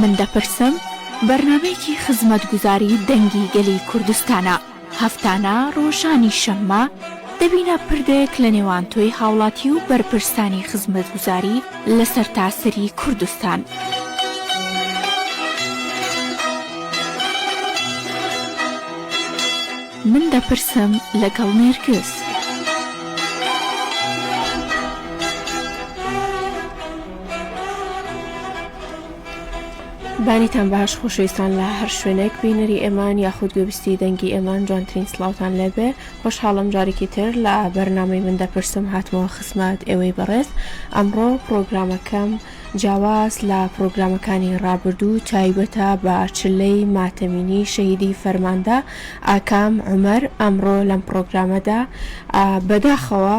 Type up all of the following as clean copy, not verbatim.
من دەپرسم بەرنامەیەکی خزمەتگوزاری دەنگی گەلی کوردستانە، هەفتانە ڕۆژانی شەممە دەبینە پردێک لە نێوان تۆی هاوڵاتی و بەرپرسانی خزمەتگوزاری لە سەرتاسەری کوردستان. من دەپرسم لەگەڵ نێرگز. بانیتان باش خۆشەویستان لە هەر شوێنێک بینەری ئێمان یاخود گوێبیستی دەنگی ئێمان جوانترین سڵاوتان لێبێ خۆشحاڵم جارێکی تر لە بەرنامەی من دەپرسم هاتمەوە خزمەت ئێوەی بەڕێز ئەمڕۆ پرۆگرامەکەم جیاواز لە پرۆگرامەکانی ڕابردوو تایبەتە بە چلەی ماتەمینی شەهیدی فەرماندە ئاکام عومەر ئەمڕۆ لەم پرۆگرامەدا بەداخەوە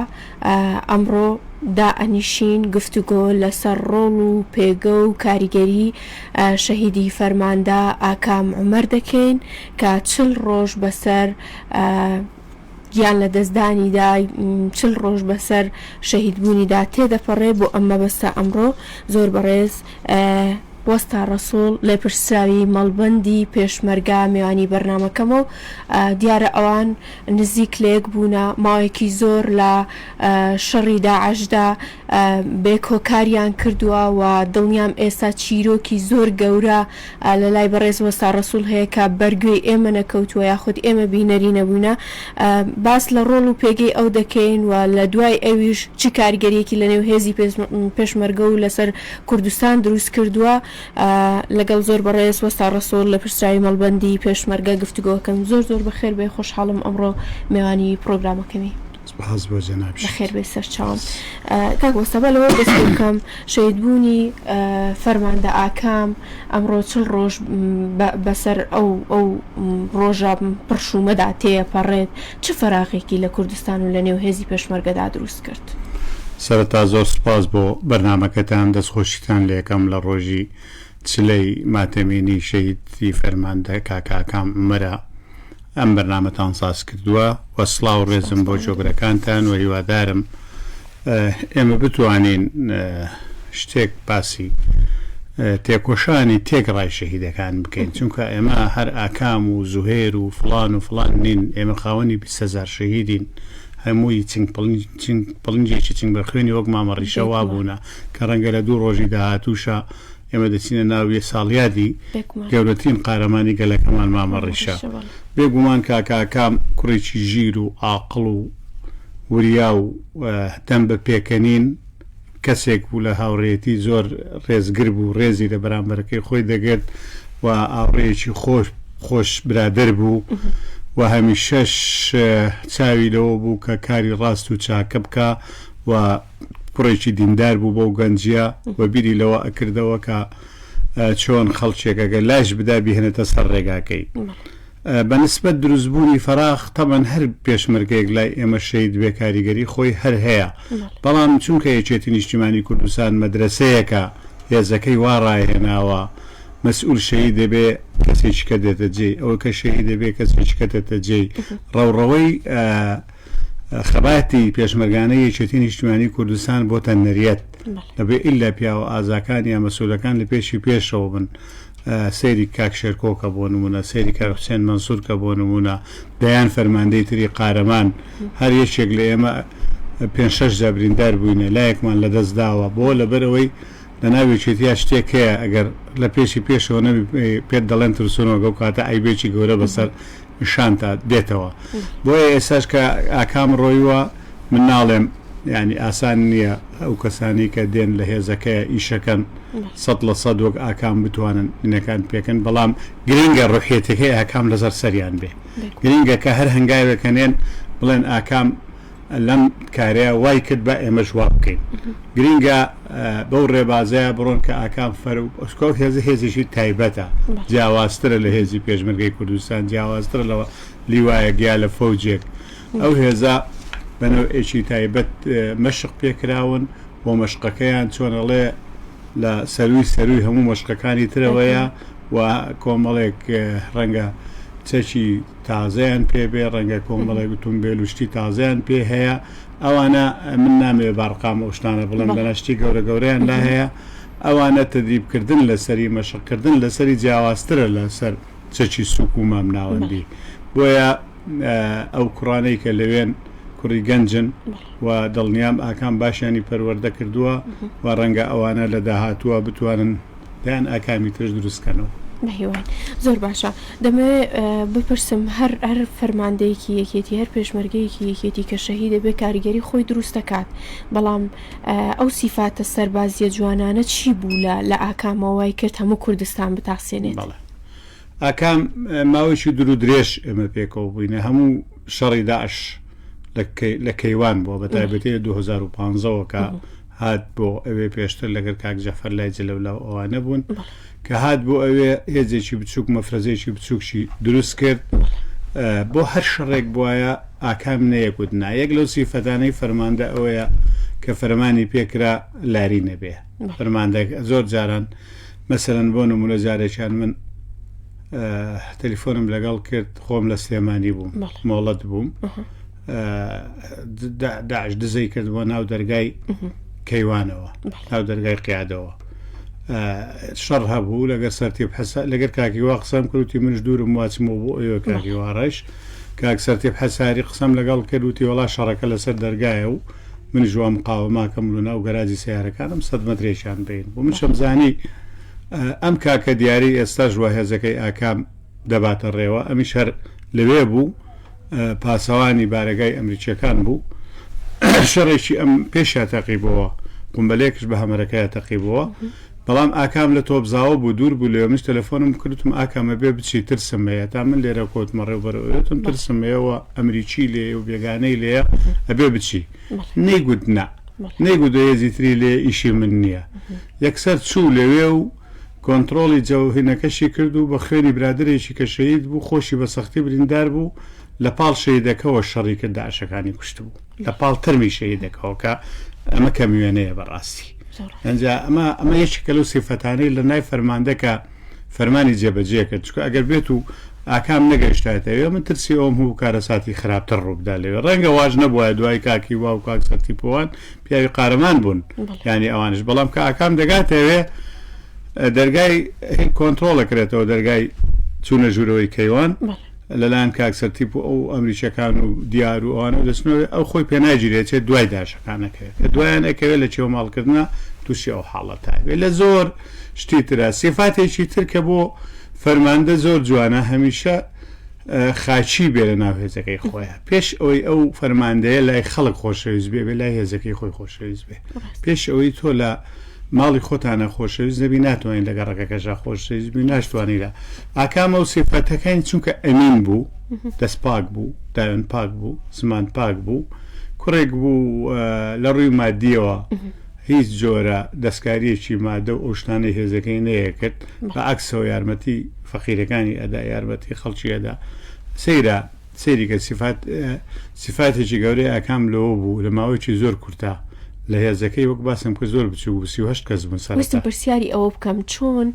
ئەمڕۆ دائەنیشین گفتوگۆ لەسەر ڕۆڵ و پێگە و کاریگەری شەهیدی فەرماندە ئاکام عومەر دەکەین کە چل ڕۆژ بەسەر گیان لەدەستدانیدا چل ڕۆژ بەسەر شەهیدبوونیدا تێدەپەڕێ بۆ ئەم مەبەستە ئەمڕۆ زۆر بەڕێز وەستا ڕەسوڵ لێپرسراوی مەڵبەندی پێشمەرگە مێوانی بەرنامەکەمە و دیارە ئەوان نزیک لەیەک بوونە، ماوەیەکی زۆر لە شەڕی داعشدا بێکۆ کاریان کردووە و دڵنیام ئێستا چیرۆکی زۆر گەورە لە لای بەڕێز وەستا ڕەسوڵ هەیە کە بەرگوێی ئێمە نەکەوتووە یاخود ئێمە بینەری نەبووینە. باس لە ڕۆڵ و پێگەی ئەو دەکەین و لە دوای ئەویش چ کاریگەرییەکی لە نێو هێزی پێشمەرگە و لەسەر کوردستان دروست کردووە. لەگەڵ زۆر بەڕێز وەستا ڕەسوڵ لێپرسراوی مەڵبەندی پێشمەرگە گفتوگۆکەم. زۆر زۆر بەخێر بێی خۆشحاڵم ئەمڕۆ مێوانی پڕۆگرامەکەمی. سپاس بۆ جەنابیشت. بەخێر بێی سەرچاوم. کاک وەستا با لەوە دەست پێ بکەم شەهیدبوونی فەرماندە ئاکام ئەمڕۆ چل ڕۆژ بەسەر ئەو ئەو ڕۆژە پڕشوومەدا تێیەپەڕێت چ فەراغێکی لە کوردستان و لە نێو هێزی پێشمەرگەدا دروست کرد؟ سەرەتا زۆر سوپاس بۆ بەرنامەکەتان دەستخۆشیتان لێکەم لە ڕۆژی چلەی ماتەمینی شەهیدی فەرماندە کاک ئاکام عومەرە ئەم بەرنامەتان ساز کردووە و سڵاو ڕێزم بۆ جۆگرەکانتان و هیوادارم ئێمە بتوانین شتێک باسی تێکۆشانی تێکڕای شەهیدەکان بکەین چونکە ئێمە هەر ئاکام و زوهێر و فڵان و فڵان نین ئێمە خاوەنی 20هزار شەهیدین هەمووی چنگ پڵنجێکی چنگ بە خوێنی وەک مامە ڕیشە وابوونە کە ڕەنگە لە دوو ڕۆژی داهاتووشا ئێمە دەچینە ناو یە ساڵیادی گەورەترین قارەمانی گەلەکەمان مامە ڕیشە. بێگومان کاکە ئاکام کوڕێکی ژیر و ئاقڵ و وریا و دەم بە پێکەنین کەسێک بوو لە هاوڕێیەتی زۆر ڕێزگر بوو ڕێزی لە بەرامبەرەکەی خۆی دەگرت و هاوڕێیەکی خۆش خۆش برادەر بوو و هەمیشەش چاوی لەوە بوو کە کاری ڕاست و چاکە بکا و کوڕێکی دیندار بوو بەو گەنجیە و بیری لەوە ئەکردەوە کە چۆن خەڵکێک ئەگەر لایش بدا بیهێنێتە سەر ڕێگاکەی. بە نسبەت دروستبوونی فەراغ تەبعەن هەر پێشمەرگەیەک لای ئێمە شەهید بێ کاریگەری خۆی هەر هەیە بەڵام چونکە یەکێتی نیشتیمانی کوردستان مەدرەسەیەکە هێزەکەی وا ڕاهێناوە مەسئول شەهید دەبێ کەسێکی کە دێتە جێی ئەوە کە شەهید دەبێ کەسێکی کە دێتە جێی ڕەوڕەوەی خەباتی پێشمەرگانەی یەکێتی نیشتیمانی کوردستان بۆتە نەریت دەبێ ئیلا پیاوە ئازاکان یا مەسئولەکان لە پێشی پێشەوە بن سەیری کاک شێرکۆ کە بۆ نموونە، سەیری کاک حوسێن مەنسوور کە بۆ نموونە، دەیان فەرماندەی تری قارەمان، هەر یەکێک لە ئێمە پێنج شەش جار بریندار بووینە، لایەکمان لە دەست داوە، بۆ؟ لەبەر ئەوەی لە ناو یەکێتییا شتێک هەیە ئەگەر لە پێشی پێشەوە نەبی پێت دەڵێن ترسۆنۆک، ئەو کاتە عەیبێکی گەورە بەسەر شانتا دێتەوە. بۆیە ئێستاش کە ئاکام ڕۆیوە من ناڵێم یانی ئاسان نییە ئەو کەسانەی کە دێن لە هێزەکەیە ئیشەکەن 100% وەک ئاکام بتوانن منەکان پێکەن بەڵام گرنگە ڕوحیەتەکەی ئاکام لەسەر سەریان بێ گرنگە کە هەر هەنگاوێکە نێن بڵێن ئاکام لەم کارەیە وای کرد با ئێمەش وا بکەین گرنگە بەو ڕێبازەیە بڕۆن کە ئاکام فەر و ئەسکۆ هێز هێزێکی تایبەتە جیاوازترە لە هێزی پێشمەرگەی کوردستان جیاوازترە لەوە لیوایەک یا لە فەوجێک ئەو هێزە بە نەوعێکی تایبەت مەشق پێکراون بۆ مەشقەکەیان چۆنەڵێ لە سەرووی سەرووی هەموو مەشقەکانی ترەوەیە و کۆمەڵێک ڕەنگە. چەکی تازەیان پێ بێ، ڕەنگە کۆمەڵێک ئوتومبێل و شتی تازەیان پێ هەیە، ئەوانە من نامەوێ بە ئەرقام ئەو شتانە بڵێم، دەنا شتی گەورە گەورەیان لا هەیە، ئەوانە تەدریب کردن لەسەری، مەشق کردن لەسەری جیاوازترە لەسەر چەکی سوک و مامناوەندی، بۆیە ئەو کوڕانەی کە لەوێن کوڕی گەنجن و دڵنیام ئاکام باشیانی پەروەردە کردووە و ڕەنگە ئەوانە لە داهاتووە بتوانن دەیان ئاکامی ترش دروست کەنەوە. بەهیواین. زۆر باشە. دەمەوێ بپرسم هەر هەر فەرماندەیەکی یەکێتی، هەر پێشمەرگەیەکی یەکێتی کە شەهید دەبێ کاریگەری خۆی دروست دەکات، بەڵام ئەو سیفاتە سەربازییە جوانانە چی بوو لە لە ئاکامەوە وای کرد هەموو کوردستان بتاسێنێت؟ بەڵێ. ئاکام ماوەیەکی دوور و درێژ ئێمە پێکەوە بووینە، هەموو شەڕی داعش لە کەیوان بووە، بە تایبەتی لە 2015 ەوە کە هات بۆ ئەوێ پێشتر لەگەر کاک جەعفەر لای جلەولا و ئەوانە بوون کە هات بۆ ئەوێ هێزێکی بچووک مەفرەزەیەکی بچووکشی دروست کرد بۆ هەر شەڕێک بواە ئاکام نەیەکوت نا یەک لەو سیفەتانەی فەرماندە ئەوەیە کە فەرمانی پێکرا لاری نەبێ فەرماندە زۆر جاران مەسەرەن بۆ نمونە جارێکیان من تەلیفۆنم لەگەڵ کرد خۆم لە سلێمانی بووم مۆڵەت بووم داعش دزەی کرد بۆ ناو دەرگای کەیوانەوە ناو دەرگای قیادەوە شەڕ هەبوو لەگەر سەرتیب حەسە لەگەر کاکی وا قسەم کردوتی منش دوورم واچمەوە بۆ ئەوێ کاکی وا ڕەش کاک سەرتیب حەساری قسەم لەگەڵ کرد وتی وەڵا شەڕەکە لەسەر دەرگایە و من ژوا مقاوەماکەم لە ناو گەراجی سیارەکانم سەد مەترێکیان بین بۆ من شەمزانی ئەم کاکە دیاری ئێستاش وا هێزەکەی ئاکام دەباتە ڕێوە، ئەمیش هەر لەوێ بوو، پاسەوانی بارەگای ئەمریکییەکان بوو. شەڕێکی ئەم پێشیا تەقیبۆوە، قومبەلەیەکش بە هەمەرەکەیا تەقیبۆوە. بەڵام ئاکام لە تۆپزاوە بوو، دوور بوو لەوێ. منیش تەلەفۆنم کرد، وتم ئاکام ئەبێ بچی، ترسم هەیە. تا من لێرە کەوتمە ڕێ و بەرەو ئەوێ، وتم ترسم هەیە و ئەمریکی لێیە و بێگانەی لێیە، ئەبێ بچی. نەیگوت نا. نەیگوت هێزی تری لێیە، ئیشی من نییە. یەکسەر چوو لەوێ و کۆنتڕۆڵی جەوهینەکەشی کرد و بە خوێنی برادەرێکی کە شەهید بوو خۆشی بە سەختی بریندار بوو لە پاڵ شەهیدەکەوە شەڕی کرد داعشەکانی کوشتبوو لە پاڵ تەرمی شەهیدەکەوە کە ئەمە کەم وێنەیە بەڕاستی ئەنجا ئەمە ئەمە یەکێکە لەو سیفەتانەی لە نای فەرماندە کە فەرمانی جێبەجێ کرد چونکە ئەگەر بێت و ئاکام نەگەیشتایەتەوە من ترسی ئەوم هەبوو کارەساتی خراپتر ڕووبدا لەوێ ڕەنگە واش نەبوایە دوای کاکی وا و کاک سەرتیپۆوان پیاوی قارەمان بوون یانی ئەوانش بەڵام کە ئاکام دەگاتەوێ دەرگای کۆنتترۆڵ کرێتەوە دەرگای چوونە ژوورەوەی کەیوان لەلایەن کاک سەرتیپ و ئەو ئەمریکیەکان و دیار و ئەوانە دەچنەوە ئەو خۆی پێناگیرێت چێت دوای داشەکانەکەوێت کە دوایان ئەکەوێت لە چێو ماڵکردە تووشی ئەو حاڵەتە بێت لە زۆر شتی ترە سیفاتێکی تر کە بۆ فەرماندە زۆر جوانە هەمیشە خاکی بێ لە ناو هێزەکەی خۆیان پێش ئەوەی ئەو فەرماندەیە لای خەڵک خۆشەویست بێ بێ لای هێزەکەی خۆی خۆشەویست بێ پێش ئەوەی تۆ لە ماڵی خۆتانە خۆشەویست نەبی ناتوانین لە گەڕەکەکەشا خۆشەویست بی ناشتوانی لە ئاکامە و سیفەتەکانی چونکە ئەمین بوو دەست پاک بوو داوێن پاک بوو زمان پاک بوو کوڕێک بوو لە ڕووی مادیەوە هیچ جۆرە دەستکاریەکی مادە و ئەو شتانەی هێزەکەی نەیەکرد بە عەکسەوە یارمەتی فەقیرەکانی ئەدا یارمەتی خەڵکی ئەدا سەیرە سەیری کە سیفات سیفاتێکی گەورەی ئاکام لەوە بوو لە ماوەیەکی زۆر کورتا لە هێزەکەی وەک باسم کرد زۆر بچووک بوو 38 کەس بوون ویستم سەرەتا. پرسیاری ئەوە بکەم چۆن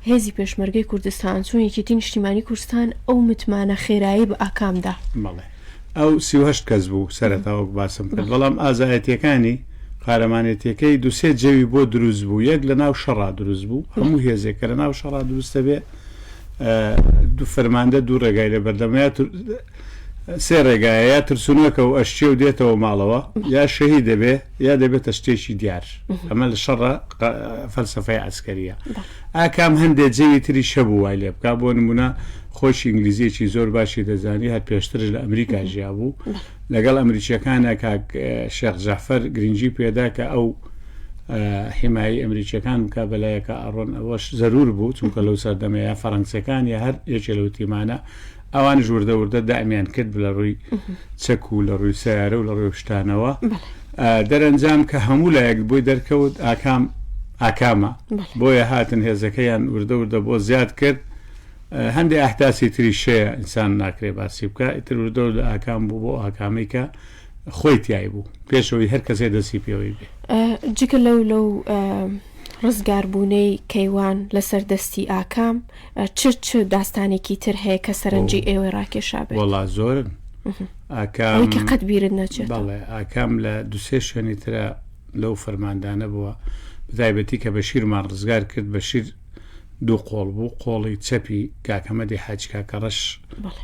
هێزی پێشمەرگەی کوردستان چۆن یەکێتی نیشتیمانی کوردستان ئەو متمانە خێرایەی بە ئاکام دا؟ بەڵێ ئەو 38 کەس بوو سەرەتا وەک باسم کرد بەڵام ئازایەتیەکانی قارەمانێتیەکەی دوو سێ جەوی بۆ دروست بوو یەک لە ناو شەڕا دروست بوو هەموو هێزێک کە لە ناو شەڕا دروست دەبێ دوو فەرماندە دوو ڕێگای لە بەردەمە یا سێ ڕێگایە یا ترسونەکە و ئەشچێ و دێتەوە ماڵەوە یا شەهید دەبێ یا دەبێتە شتێکی دیار ئەمە لە شەڕە فەلسفەی عسکەریە ئاکام هەندێک جەوی تری شەبوو وای لێ بکە بۆ نمونە خۆشی ئینگلیزیەکی زۆر باشی دەزانی هەر پێشترش لە ئەمریکا ژیا بوو لەگەڵ ئەمریکیەکانە کاک شێخ جەعفەر گرنگی پێدا کە ئەو حیمایی ئەمریکیەکان بکە بەلایەکە ئەڕۆن ئەوەش زەرور بوو چونکە لەو سەردەمە یا فەڕەنسیەکان یا هەر یەکێ لەو تیمانە ئەوانش وردە وردە دامیان کرد لە ڕووی چەک و لە ڕووی سیارە و لە ڕووی شتانەوە دەرەنجام کە هەموو لایەک بۆی دەرکەوت ئاکام ئاکامە بۆیە هاتن هێزەکەیان وردە وردە بۆ زیاد کرد هەندێ ئەحداسی تریش هەیە ئینسان ناکرێ باسی بکا ئیتر وردە وردە ئاکام بوو بۆ ئاکامەی کە خۆی تیای بوو پێش ئەوەی هەر کەسێ دەستی پێوەی بێ. جگە لەو لەو ڕزگاربوونەی کەیوان لەسەر دەستی ئاکام چ چ داستانێکی تر هەیە کە سەرنجی ئێوەی ڕاکێشابێت؟ وەڵا زۆرن. ئاکام ئەوەی کە قەت بیرت نەچێتەوە. بەڵێ ئاکام لە دوسێ شوێنی ترە لەو فەرماندانە بووە بەتایبەتی کە بەشیرمان ڕزگار کرد بەشیر دوو قۆڵ بوو قۆڵی چەپی کاک حەمەدی حاجی کاکەڕەش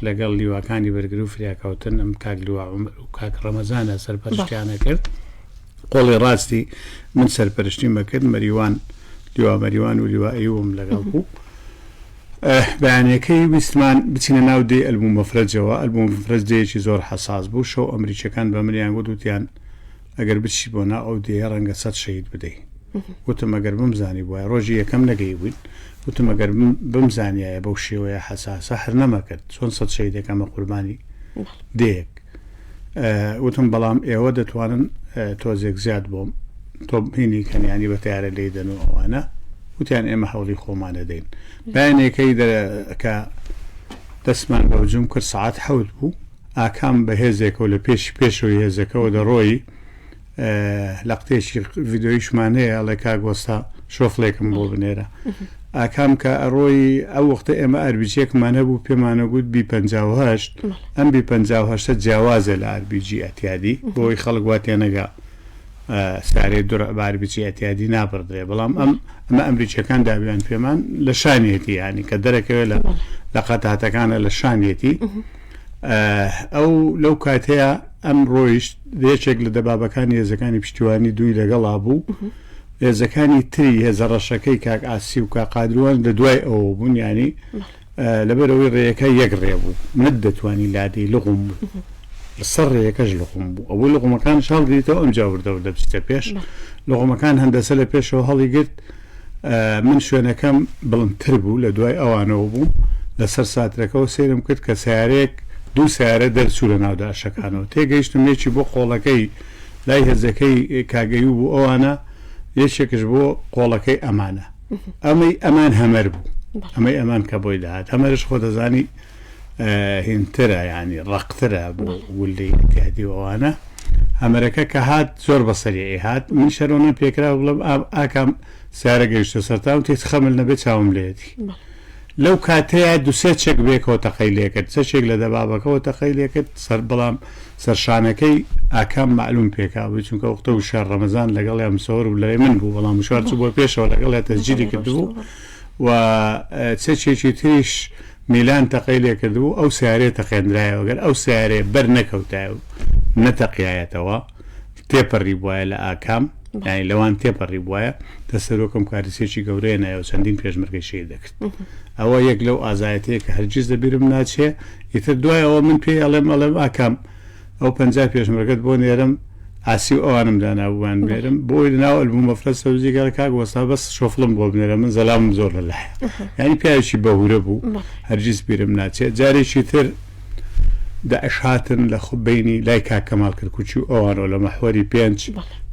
لەگەڵ لیواکانی بەرگری و فریاکەوتن ئەم کاک لیوا عومەر و کاک ڕەمەزانە سەرپەرشتیانە کرد قۆڵی ڕاستی من سەرپەرشتیم ئەکرد مەریوان لیوا مەریوان و لیوا ئەیوبم لەگەڵ بوو بەیانەکەی ویستمان بچینە ناو دێی ئەلبوو مەفرەجەوە ئەلبوو مەفرەج دێیەکی زۆر حەساس بوو شەو ئەمریکیەکان بە منیان گوت وتیان ئەگەر بچی بۆ ناو ئەو دێیە ڕەنگە سەت شەهید بدەی وتم ئەگەر بمزانیبوایە ڕۆژی یەکەم نەگەیبووین وتم ئەگەر بمزانیایە بەو شێوەیە حەساسە هەر نەمەکرد چۆن سەت شەهیدەکەمە قوربانی دێیەک وتم بەڵام ئێوە دەتوانن تۆزێک زیاد بۆم تۆ هینی کەن ینی بە تیارە لێی دەن و ئەوانە وتیان ئێمە هەوڵی خۆمان دەدەین بەیانەکەی کە دەستمان بە هجوم کرد سەعات حەوت بوو ئاکام بە هێزێکەوە لە پێشی پێشەوەی هێزەکەوە دەڕۆی لەقتێکی ڤیدۆیشمان هەیە ئەڵێ کاک وەستا شۆفڵێکم بۆ بنێرە ئاکام کە ئەڕۆی ئەو وەختە ئێمە ئاربیجیەکمان هەبوو پێمانە گوت بی 58 ئەم بی 58 جیاوازە لە ئاربیجی ئەتیادی بۆی خەڵک وا تێنەگا سارێ درع بە ئاربیجی ئەتیادی نابڕدرێ بەڵام ئەم ئەمە ئەمریکیەکان دابیان پێمان لە شانیەتی ینی کە دەرەکەوێت لە لە قەتاتەکانە لە شانیەتی ئەو لەو کاتەیە ئەم ڕۆیشت یەکێک لە دەبابەکانی هێزەکانی پشتیوانی دووی لەگەڵا بوو هێزەکانی تری هێزە ڕەشەکەی کاک ئاسی و کاک قادروان لە دوای ئەوە بوون ینی لەبەرەوەی ڕێیەکە یەک ڕێ بوو نەت دەتوانی لادەی لغم بوو لەسەر ڕێیەکەش لغم بوو ئەوەی لغمەکان هەڵگریتەوە ئەم جا وردە وردە بچیتە پێش لغمەکان هەندەسە لە پێشەوە هەڵیگرت من شوێنەکەم بڵندتر بوو لە دوای ئەوانەوە بووم لەسەر ساترەکەوە سەیرم کرد کە سەیارەیەک دوو سەیارە دەرچوو لە ناو داشەکانەوە تێگەیشتم یەکی بۆ قۆڵەکەی لای هێزەکەی کاک ئەیوب و ئەوانە یەکێکش بۆ قۆڵەکەی ئەمانە ئەمەی ئەمان هەمەر بوو ئەمەی ئەمان کە بۆی دەهات هەمەرش خۆ دەزانی هینترە یانی ڕەقترە بۆ گولەی ئیعتیادی و ئەوانە هەمەرەکە کە هات زۆر بە سەریعی هات من شەرۆنە پێکرا بڵم ئاکام سیارە گەیشتە سەرتاوم تێت خەمل نەبێت چاوم لێتی لەو کاتەیە دوسێ چەک بێکەوە تەقەی لێکرد چەکێک لە دەبابەکەەوە تەقەی لێکرد سەر بەڵام سەرشانەکەی ئاکام معلوم پێکاوی چونکە وەختە وشار ڕەمەزان لەگەڵ مسەوەر و لای من بوو بەڵام وشار چوو بۆ پێشەوە لەگەڵ تەسجیلی کردبوو و چەکێکی تریش میلان تەقەی لێکردبوو ئەو سەیارەیە تەقێندرایەوە گەر ئەو سەیارەیە بەر نەکەوتایە و نەتەقیایەتەوە تێپەڕیبوایە لە ئاکام یانی لەوان تێپەڕیبوایە دە سەرۆکم کاریسێکی گەورەیە نایەوە چەندین پێشمەرگەی شەهید دەکرد ئەوە یەک لەو ئازایەتەیە کە هەرگیز لەبیرم ناچێ ئیتر دوای ئەوە من پێی ئەڵێم ئەڵێم ئاکام ئەو 50 پێشمەرگەت بۆ نێرم ئاسی و ئەوانم دانابوو بان بێرم بۆی لەناو ئەلبوم مەفرەز سەوزی گەڕ کاک وەستا بەس شۆفڵم بۆ بنێرە من زەلامم زۆر لە لایە یعنی پیاوێکی بەهورە بوو هەرگیز بیرم ناچێت جارێکی تر داعش هاتن لە بینی لای کاک کەمال کەرکوکی و ئەوانەوە لە مەحوەری پێنج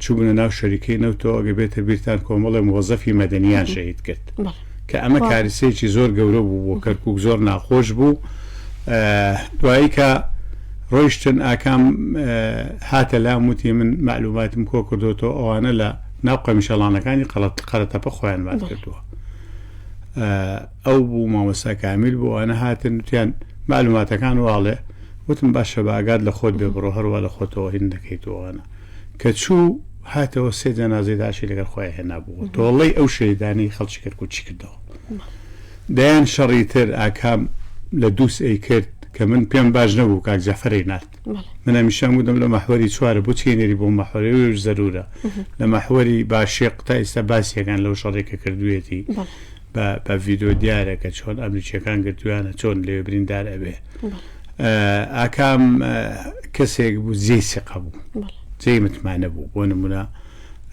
چووبنە ناو شەریکەی نەوتەوە ئەگەر بێتە بیرتان کۆمەڵێ مۆزەفی مەدەنیان شەهید کرد کە ئەمە کاریسەیەکی زۆر گەورە بوو بۆ کەرکوک زۆر ناخۆش بوو دوایی کە ڕۆیشتن ئاکام هاتە لام وتی من مەعلوماتم کۆ کردۆتەوە ئەوانە لە ناو قەمیشەڵانەکانی قەرەتەپە خۆیان مات کردووە ئەو بوو مامۆستا کامیل بوو ئەوانە هاتن وتیان مەعلوماتەکان واڵێ وتم باشە بە ئاگات لە خۆت بێ بڕۆ هەروە لە خۆتەوە هین دەکەیتەوەوانە کە چوو هاتەوە سێ جەنازەی داعشی لەگەڵ خۆیان هێنابوو تۆڵەی ئەو شەهیدانەی خەڵکی کەرکوکی کردەوە دەیان شەڕی تر ئاکام لە دووس ئەی کرد کە من پێم باش نەبوو کاک جەعفەرەی نارد من هەمیشە گوتم لە مەحوەری چوارە بۆچی نێری بۆ مەحوەری وێش زەرورە لە مەحوەری باشیق تا ئێستا باسیەکان لەو شەڕێک کە کردوێتی بە بە ڤیدۆ دیارە کە چۆن ئەمریکیەکان گرتویانە چۆن لەوێ بریندار ئەبێ ئاکام کەسێک بوو جێی سقە بوو جێی متمانە بوو بۆ نمونە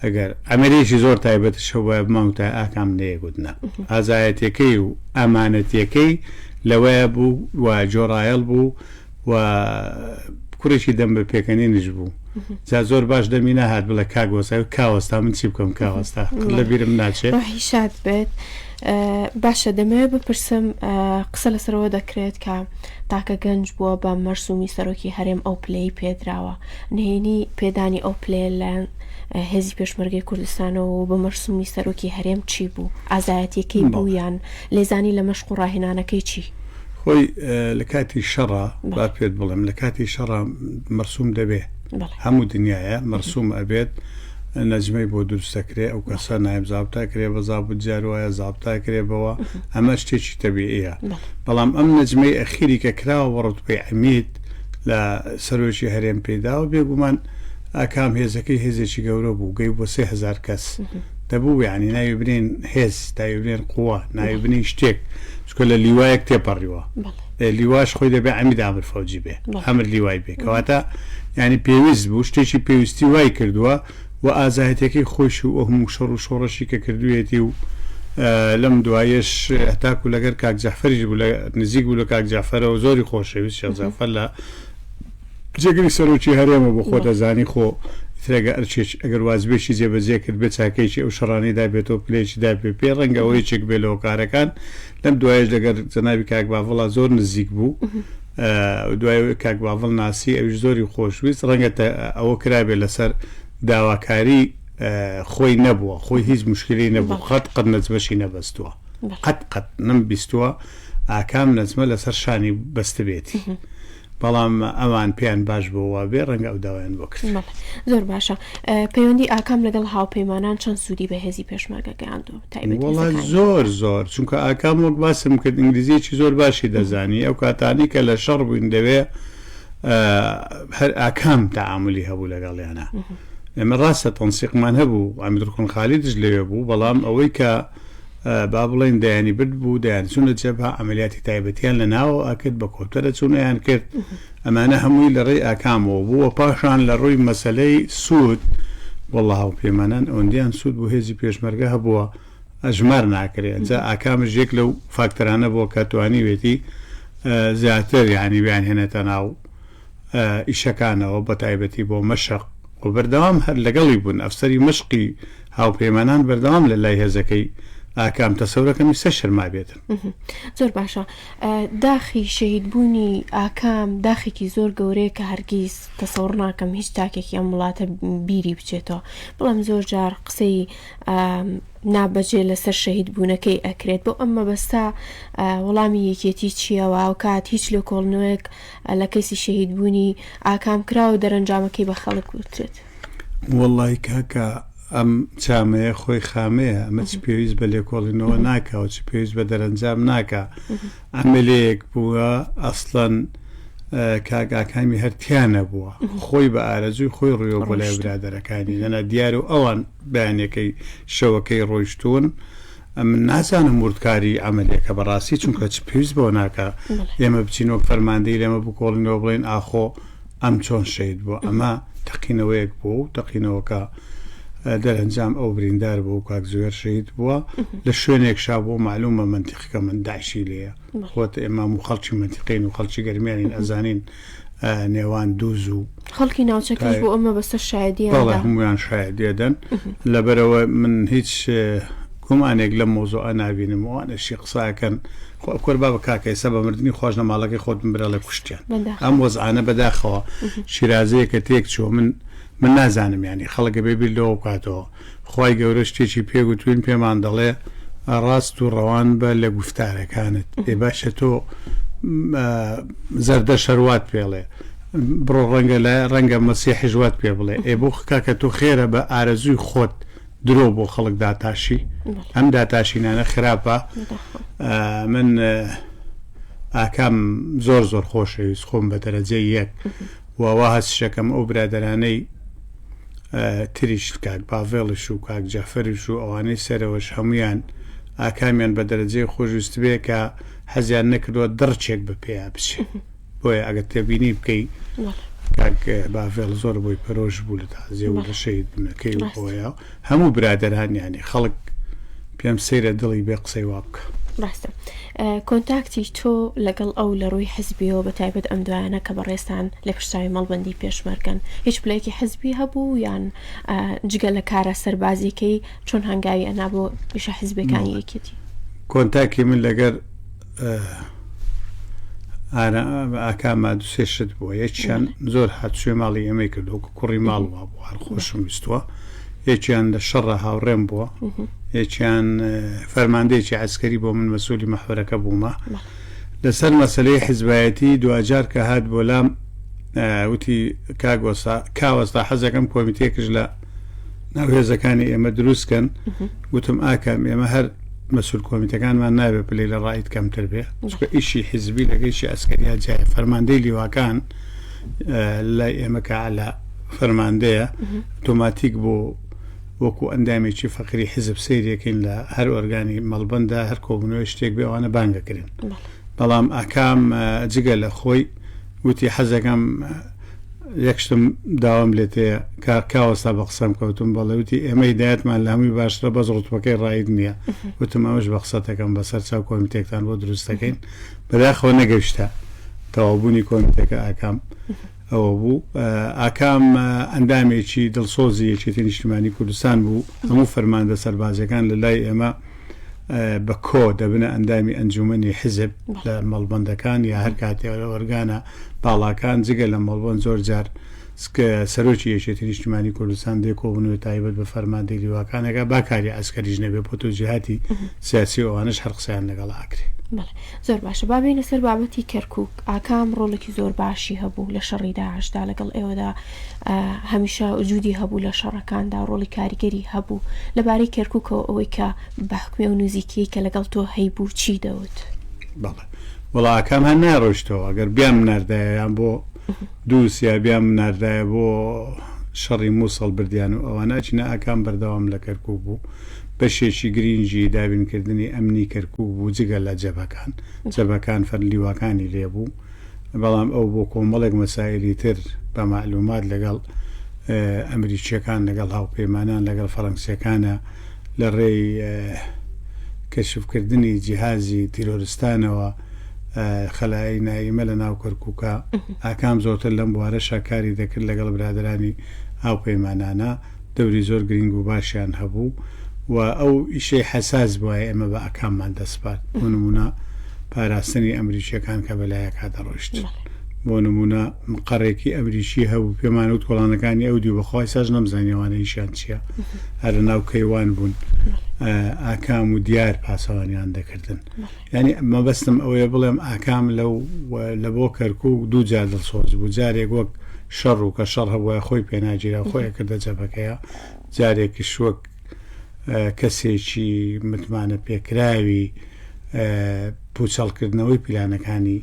ئەگەر ئەمەرێکی زۆر تایبەتش هەبوایە بمان وتایە ئاکام نەیەگوت نا. ئازایەتیەکەی و ئامانەتیەکەی لەوەیا بوو و جۆڕایەڵ بوو و کوڕێکی دەم بە پێکەنینیش بوو. جا زۆر باش دەمی نەهات بڵێ کاک وەستا کاوەستا من چی بکەم کاوەستا قەت لە بیرم ناچێ. ڕۆحی شاد بێت. باشە دەمەوێت بپرسم قسە لەسەرەوە دەکرێت کە تاکە گەنج بووە بە مەرسومی سەرۆکی هەرێم ئەو پلەی پێدراوە نهێنی پێدانی ئەو پلەیە لەلایەن هێزی پێشمەرگەی کوردستانەوە و بە مەرسومی سەرۆکی هەرێم چی بوو ئازایەتیەکەی بوو یان لێزانی لە مەشق و ڕاهێنانەکەی چی؟ خۆی لە کاتی شەڕا با پێت بڵێم لە کاتی شەڕا مەرسوم دەبێ هەموو دنیاە مەرسوم ئەبێت نەجمەی بۆ دروست دەکرێ ئەو کەسە نایب زابتا کرێ بە زابوت جار وایە زابتا کرێ بەوە ئەمە شتێکی تەبیعیە بەڵام ئەم نەجمەی ئەخیری کە کراوە بە ڕوتبەی عەمید لە سەرۆکی هەرێم پێیداوە بێگومان ئاکام هێزەکەی هێزێکی گەورە بوو گەی بۆ 3000 کەس دەبوو یعنی ناوی بنێن هێز ناوی بنێن قووە ناوی بنێن شتێک چونکە لە لیوایەک تێپەڕیوە لیواش خۆی دەبێ عەمید ئامر فەوجی بێ ئەمر لیوای بێ کەواتە یعنی پێویست بوو شتێکی پێویستی وای کردووە و ئازایەتیەکەی خۆیشی و ئەو هەموو شەڕ و شۆڕەشی کە کردوویەتی و لەم دوایەش هەتاکو لەگەر کاک جەعفەریش بوو لە نزیک بوو لە کاک جەعفەرەوە زۆری خۆشەویست شێخ جەعفەر لە جێگری سەرۆکی هەرێمە بۆ خۆت ئەزانی خۆ ئیتر ئەگەر ئەرکێک ئەگەر واجبێکی جێبەجێ کرد بێ چاکەیەکی ئەو شەڕانەی دابێتەوە پلەیەکی دابێ پێ ڕەنگە ئەوە یەکێک بێ لە هۆکارەکان لەم دوایەش لەگەر جەنابی کاک باڤڵا زۆر نزیک بوو دوای ئەوەی کاک باڤڵ ناسی ئەویش زۆری خۆشویست ڕەنگە ئەوە کرابێ لەسەر داواکاری خۆی نەبووە خۆی هیچ مشکلی نەبوو قەت قەت نەجمەشی نەبەستووە قەت قەت نەم بیستووە ئاکام نەجمە لەسەر شانی بەستبێتی بەڵام ئەوان پێیان باش بۆ وابێ ڕەنگە ئەو داوایان بۆ کرد. بەڵێ زۆر باشە پەیوەندی ئاکام لەگەڵ هاوپەیمانان چەند سوودی بە هێزی پێشمەرگە گەیاندووە تایبەت وەڵا هێزەکانی زۆر زۆر چونکە ئاکام وەک باسم کرد ئینگلیزیەکی زۆر باشی دەزانی ئەو کاتانەی کە لە شەڕ بووین دەوێ هەر ئاکام تەعامولی هەبوو لەگەڵیانە ئێمە ڕاستە تەنسیقمان هەبوو عەمید ڕوکن خالیدش لەوێ بوو بەڵام ئەوەی کە با بڵێین دەیانی برد بوو دەیان چوونە جەبهە عەمەلیاتی تایبەتیان لە ناوەوە ئەکرد بە کۆپتەرە چوون ئەیان کرد ئەمانە هەمووی لە ڕێی ئاکامەوە بوو و پاشان لە ڕووی مەسەلەی سوود وەڵڵا هاوپەیمانان ئەوەندیان سوود بۆ هێزی پێشمەرگە هەبووە ئەژمار ناکرێ جا ئاکامش یەک لەو فاکتەرانە بووە کە توانیوێتی زیاتر یانی بیانهێنێتە ناو ئیشەکانەوە بەتایبەتی بۆ مەشق و بەردەوام هەر لەگەڵی بوون ئەفسەری مەشقی هاوپەیمانان بەردەوام لە لای هێزەکەی ئاکام تەسەورەکەم ئیستا شەرمابێتن. زۆر باشە داخی شەهید بوونی ئاکام داخێکی زۆر گەورەیە کە هەرگیز تەسەوڕ ناکەم هیچ تاکێکی ئەم وڵاتە بیری بچێتەوە بەڵام زۆر جار قسەی نابەجێ لەسەر شەهید بوونەکەی ئەکرێت بۆ ئەم مەبەستە وەڵامی یەکێتی چییە و هاوکات هیچ لێکۆڵنەوەیەک لە کەیسی شەهید بوونی ئاکام کراوە و دەرەنجامەکەی بە خەڵک وترێت. وەڵای کاکە ئەم چامەیە خۆی خامەیە ئەمە چ پێویست بە لێکۆڵینەوە ناکا و چ پێویست بە دەرەنجام ناکا عەمەلەیەک بووە ئەسڵەن کاک ئاکامی هەر تیا نەبووە خۆی بە ئارەزووی خۆی ڕوویەوە بۆ لای برادەرەکانی نەنا دیارە و ئەوان بەیانەکەی شەوەکەی ڕۆیشتوون ئەمن نازانم وردکاری عەمەلێکە بەڕاستی چونکە چ پێویست بەوە ناکا ئێمە بچین وەک فەرماندەی لێمە بکۆڵینەوە بڵێین ئاخۆ ئەم چۆن شەهید بووە ئەمە تەقینەوەیەک بوو و تەقینەوەکە دەرەنجام ئەو بریندار بوو و کاک زوێر شەهید بووە لە شوێنێک شا بوو مەعلومە مەنتیقەکە من داعشی لێیە خۆت ئێمە هەموو خەڵکی مەنتیقەین و خەڵکی گەرمیانین ئەزانین نێوان دووز و خەڵکی ناوچەکەش بۆ ئەم مەبەستە شایەدیان بەڵێ هەموویان شایەدی ئەدەن لەبەرئەوە من هیچ گومانێک لەم مەوزوعە نابینم ئەوانەشی قسە ئەکەن خۆ کورە بابە کاکە ئێستا بە مردنی خۆش لە ماڵەکەی خۆت بمرە ئەڵێ کوشتیان ئەم وەزعانە بەداخەوە شیرازەیەکە تێک چووە من من نازانم یانی خەڵک ئەبێ بیر لەوە بکاتەوە خوای گەورە شتێکی پێ گوتوین پێمان دەڵێ ڕاست و ڕەوان بە لە گوفتارەکانت ئێ باشە تۆ زەردەشت هەر وات پێڵێ بڕۆ ڕەنگە لە ڕەنگە مەسیحیش وات پێ بڵێ ئێ بۆ کاکە تۆ خێرە بە ئارەزووی خۆت درۆ بۆ خەڵک داتاشی ئەم داتاشینانە خراپە من ئاکام زۆر زۆر خۆشەویست خۆم بە دەرەجەی یەک و وا هەستشەکەم ئەو برادەرانەی تریش کاک باڤێڵیش و کاک جەعفەریش و ئەوانەی سەرەوەش هەموویان ئاکامیان بە دەرەجەی خۆشویستبێ کە حەزیان نەکردووە دڕکێک بە پێیا بچێ بۆیە ئەگەر تێبینی بکەی کاک باڤێڵ زۆر بۆی پەرۆش بوو لە تازیە و لە شەهید بوونەکەی و ئەوەیە هەموو برادەران یانی خەڵک پێم سەیرە دڵی بێ قسەی وا بکا. ڕاستە کۆنتاکتی تۆ لەگەڵ ئەو لە ڕووی حزبیەوە بە تایبەت ئەم دوایانە کە بەڕێزتان لێپرسراوی مەڵبەندی پێشمەرگەن هیچ پلەیەکی حزبی هەبوو یان جگە لە کارە سەربازیەکەی چۆن هەنگاوی ئەنا بۆ ئیشە حزبەکانی یەکێتی؟ کۆنتاکی من لەگەر ئاکاما دوسێ شت بووە یەکیان زۆر هاتوچۆی ماڵی ئێمەی کرد وەکو کوڕی ماڵ وا بوو هەر خۆشم ویستووە یەکیان لە شەڕە هاوڕێم بووە یەکیان فەرماندەیەکی عسکەری بۆ من مەسوولی مەحوەرەکە بوومە لەسەر مەسلەی حزبایەتی دواجار کە هات بۆ لام وتی کاک وەستا کاوەستا حەزەکەم کۆمیتێکش لە ناو هێزەکانی ئێمە دروست کەن وتم ئاکام ئێمە هەر مەسول کۆمیتەکانمان نابێ پلەی لە ڕائید کەمتر بێ چونکە ئیشی حیزبی لەگە ئیشی ئەسکەریا جیایە فەرماندەی لیواکان لای ئێمە کە عەلا فەرماندەیە ئۆتۆماتیک بۆ وەکو ئەندامێکی فەقری حیزب سەیرێکین لە هەر ئۆرگانی مەڵبەندا هەر کۆبوونەوەی شتێک بێ ئەوانە بانگەکرێن بەڵام ئاکام جگە لە خۆی وتی حەزەکەم یەک شتم داوام لێت هەیە کا کاوەستا بە قسەم کەوتم بەڵێ وتی ئێمە هیدایەتمان لە هەمووی باشترە بەس ڕوتبەکەی ڕائید نییە وتم ئەمەش بە قسەتەکەم بەسەر چاو کۆمیتێکتان بۆ دروست دەکەین بەداخەوە نەگەیشتە تەواوبوونی کۆمیتەکە ئاکام ئەوە بوو ئاکام ئەندامێکی دڵسۆزی یەکێتی نیشتیمانی کوردستان بوو هەموو فەرماندە سەربازیەکان لە لای ئێمە بە کۆ دەبنە ئەندامی ئەنجومەنی حیزب لە مەڵبەندەکان یا هەر کاتێ لە ئۆرگانە باڵاکان جگە لە مەڵبەند زۆر جار سەرۆکی یەکێتی نیشتیمانی کوردستان دێ کۆبوونەوەی تایبەت بە فەرماندەی لیواکان ئەکا با کاری عەسکەریش نەبێ بۆ تەوجیهاتی سیاسی و ئەوانەش هەر قسەیان لەگەڵا ئەکرێ. بەڵێ زۆر باشە با بێینە سەر بابەتی کەرکوک ئاکام ڕۆڵێکی زۆر باشی هەبوو لە شەڕی داعشدا لەگەڵ ئێوەدا هەمیشە وجودی هەبوو لە شەڕەکاندا ڕۆڵی کاریگەری هەبوو لەبارەی کەرکوکەوە ئەوەی کە بە حکومی ئەو نزیکیەی کە لەگەڵ تۆ هەیبوو چی دەوت؟ بەڵێ وەڵا ئاکام هەر ناڕۆیشتەوە ئەگەر بیان مناردایە یان بۆ دووس یا بیان مناردایە بۆ شەڕی مووسڵ بردیان و ئەوانە ئەچینە ئاکام بەردەوام لە کەرکوک بوو بەشێکی گرینگی دابینکردنی ئەمنی کەرکوک بوو جگە لە جەبهەکان جەبهەکان فەر لیواکانی لێ بوو بەڵام ئەو بۆ کۆمەڵێک مەسائیلی تر بە مەعلومات لەگەڵ ئەمریکییەکان، لەگەڵ هاوپەیمانان، لەگەڵ فەرەنسییەکانە لە ڕێی کەشفکردنی جیهازی تیرۆرستانەوە خەلایای نائیمە لە ناو کەرکووکا ئاکام زۆرتر لەم بوارەشا کاری دەکرد لەگەڵ برادەرانی هاوپەیمانانا. دەوری زۆر گرینگ و باشیان هەبوو و ئەو ئیشەی حەساس بوایە ئێمە بە ئاکاممان دەسپارد بۆ نموونە پاراستنی ئەمریکییەکان کە بە لایەکا دەڕۆیشت بۆ نموونە مقەڕێکی ئەمریکی هەبوو پێمان وت کۆڵانەکانی ئەو دیو بەخوا ئیساش نەمزانی ئەوانە ئیشیان چییە هەر لە ناو کەیوان بوون ئاکام و دیار پاسەوانیان دەکردن. یانی مەبەستم ئەوەیە بڵێم ئاکام لەو لە بۆ کەرکوک دوو جار دڵسۆز بوو جارێک وەک شەڕ و کە شەڕ هەبوایە خۆی پێناگیرا خۆی ئەکردە جەبهەکەیا جارێکیش وەک کەسێکی متمانە پێکراوی پوچەڵکردنەوەی پیلانەکانی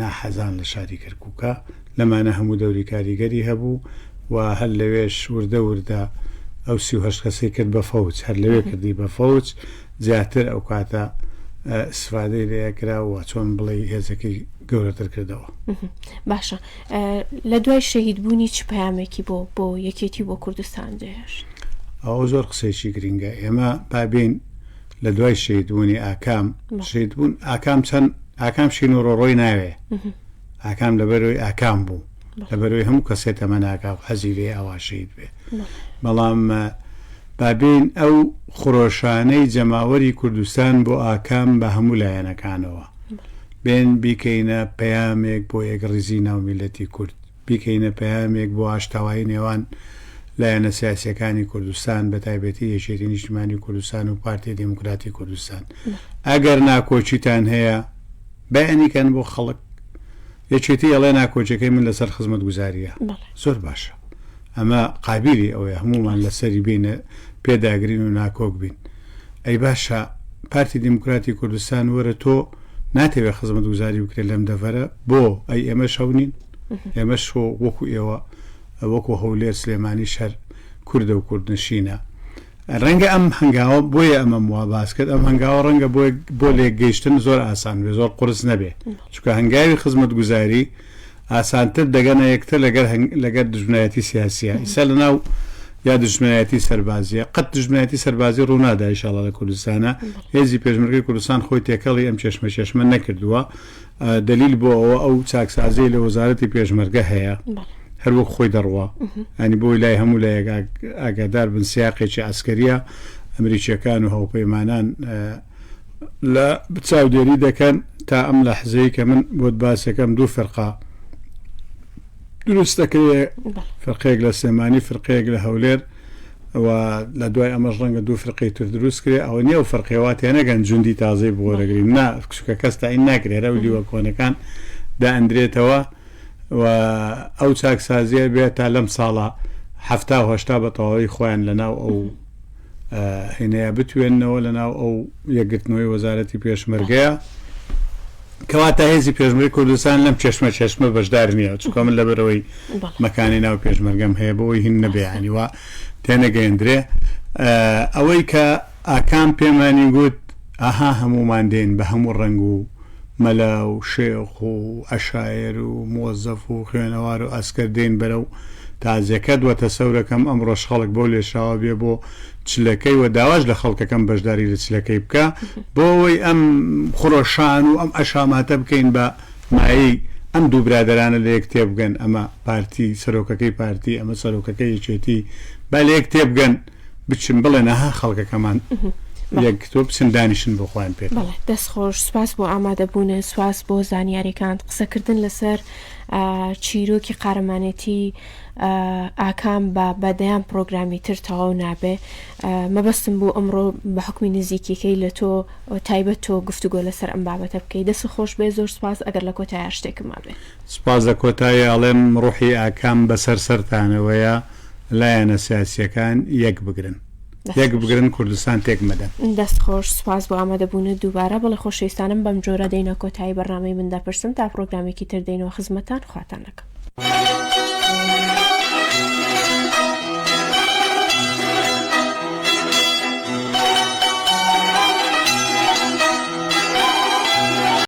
ناحەزان لە شاری کەرکوکە لەمانە هەموو دەوری کاریگەری هەبوو و هەر لەوێش وردە وردە ئەو 38 کەسەی کرد بە فەوج هەر لەوێ کردی بە فەوج زیاتر ئەو کاتە ئیسفادەی لێ ئەکرا و چۆن بڵێی هێزەکەی گەورەتر کردەوە. باشە لە دوای شەهید بوونی چ پەیامێکی بۆ بۆ یەکێتی و بۆ کوردستان جێهێشت؟ ئەوە زۆر قسەیەکی گرینگە ئێمە با بێین لە دوای شەهید بوونی ئاکام شەهید بوون ئاکام چەند ئاکام شین و ڕۆڕۆی ناوێ ئاکام لەبەرەوەی ئاکام بوو لەبەرەوەی هەموو کەسێ تەمەناکا و حەزی لێ ئەوا شەهید بێ بەڵام با بێین ئەو خرۆشانەی جەماوەری کوردستان بۆ ئاکام بە هەموو لایەنەکانەوە بێن بیکەینە پەیامێک بۆ یەکڕیزی ناو میللەتی کورد، بیکەینە پەیامێک بۆ ئاشتەوایی نێوان لایەنە سیاسیەکانی کوردستان بە تایبەتی یەکێتی نیشتیمانی کوردستان و پارتی دێموکراتی کوردستان. ئەگەر ناکۆکیتان هەیە بەیانی کەن بۆ خەڵک. یەکێتی ئەڵێ ناکۆکیەکەی من لەسەر خزمەتگوزاریە. زۆر باشە. ئەمە قابیلی ئەوەیە هەموومان لەسەری بێینە پێداگرین و ناکۆک بین. ئەی باشە پارتی دیموکراتی کوردستان وەرە تۆ ناتەوێ خزمەتگوزاری بکرێت لەم دەڤەرە بۆ؟ ئەی ئێمەش هەو نین؟ ئێمەش خۆ وەکو ئێوە وەکو هەولێر سلێمانیش هەر کوردە و کوردنشینە. ڕەنگە ئەم هەنگاوە بۆیە ئەمەم وا باس کرد ئەم هەنگاوە ڕەنگە بۆ بۆ لێکگەیشتن زۆر ئاسان بێ زۆر قورس نەبێ چونکە هەنگاوی خزمەتگوزاری ئاسانتر دەگەنە یەکتر لەگەر لەگەر دوژمنایەتی سیاسیە ئیستا لەناو یا دوژمنایەتی سەربازیە قەت دوژمنایەتی سەربازی ڕوونادا ئیشاڵا لە کوردستانە هێزی پێشمەرگەی کوردستان خۆی تێکەڵی ئەم چێشمە چێشمە نەکردووە دەلیل بۆ ئەوە ئەو چاکسازیەی لە وەزارەتی پێشمەرگە هەیە هەر وەک خۆی دەڕوا ینی بۆی لای هەموو لایەک ئاگادار بن سیاقێکی عسکەریە ئەمریکیەکان و هاوپەیمانان لە چاودێری دەکەن تا ئەم لەحزەی کە من بۆت باسەکەم دوو فرقا دروست دەکرێ فرقەیەک لە سلێمانی فرقەیەک لە هەولێر و لە دوای ئەمەش ڕەنگە دوو فرقەی تر دروست کرێ ئەوە نییە ئەو فەرقەیە وا تێنەگەن جوندی تازەی بۆ وەرەگرین نا چونکە کەس تەعین ناکرێ هەر ئەو لیوە کۆنەکان دائەندرێتەوە و ئەو چاکسازیە بێ تا لەم ساڵە حەفتا و هەشتا بە تەواوی خۆیان لە ناو ئەو هینەیە بتوێننەوە لە ناو ئەو یەکگرتنەوەی وەزارەتی پێشمەرگەیە. کەواتە هێزی پێشمەرگەی کوردستان لەم چێشمە چێشمە بەشدار نییە چونکە من لەبەرەوەی مەکانی ناو پێشمەرگەم هەیە بۆی هین نەبێ ینی وا تێنەگەیەندرێ ئەوەی کە ئاکام پێمانی گوت ئەها هەمومان دێن بە هەموو ڕەنگ و مەلا و شێخ و عەشایەر و مۆزەف و خوێنەوار و ئەسکەر دێن بەرەو تازیەکەت وە تەسەورەکەم ئەمڕۆش خەڵک بەو لێشاوە بێ بۆ چلەکەی وە داواش لە خەڵکەکەم بەشداری لە چلەکەی بکا بۆ ئەوەی ئەم خرۆشان و ئەم ئەشاماتە بکەین بە مایەی ئەم دوو برادەرانە لە یەک تێبگەن ئەمە پارتی سەرۆکەکەی پارتی ئەمە سەرۆکەکەی یەکێتی با لە یەک تێبگەن بچن بڵێن ئەها خەڵکەکەمان یەکگرتووە بچن دانیشن بۆ خۆیان پێکەوە. بەڵێ دەست خۆش سوپاس بۆ ئامادەبوونت سوپاس بۆ زانیاریەکانت قسەکردن لەسەر چیرۆکی قارەمانێتی ئاکام بە بە دەیان پرۆگرامی تر تەواو نابێ مەبەستم بوو ئەمڕۆ بە حکمی نزیکیەکەی لە تۆ تایبەت تۆ گفتوگۆ لەسەر ئەم بابەتە بکەی دەست خۆش بێ زۆر سوپاس ئەگەر لە کۆتاییا شتێکم مابێ. سوپاس لە کۆتایی ئەڵێم ڕوحی ئاکام بەسەر سەرتانەوەیە لایەنە سیاسیەکان یەک بگرن یەک بگرن کوردستان تێک مەدەن. دەست خۆش سوپاس بۆ ئامادەبوونت دووبارە بەڵێ خۆشەویستانم بەم جۆرە دێینە کۆتایی بەرنامەی من دەپرسم تا پڕۆگرامێکی تر دێینەوە خزمەتتان خواتان لەگەڵ.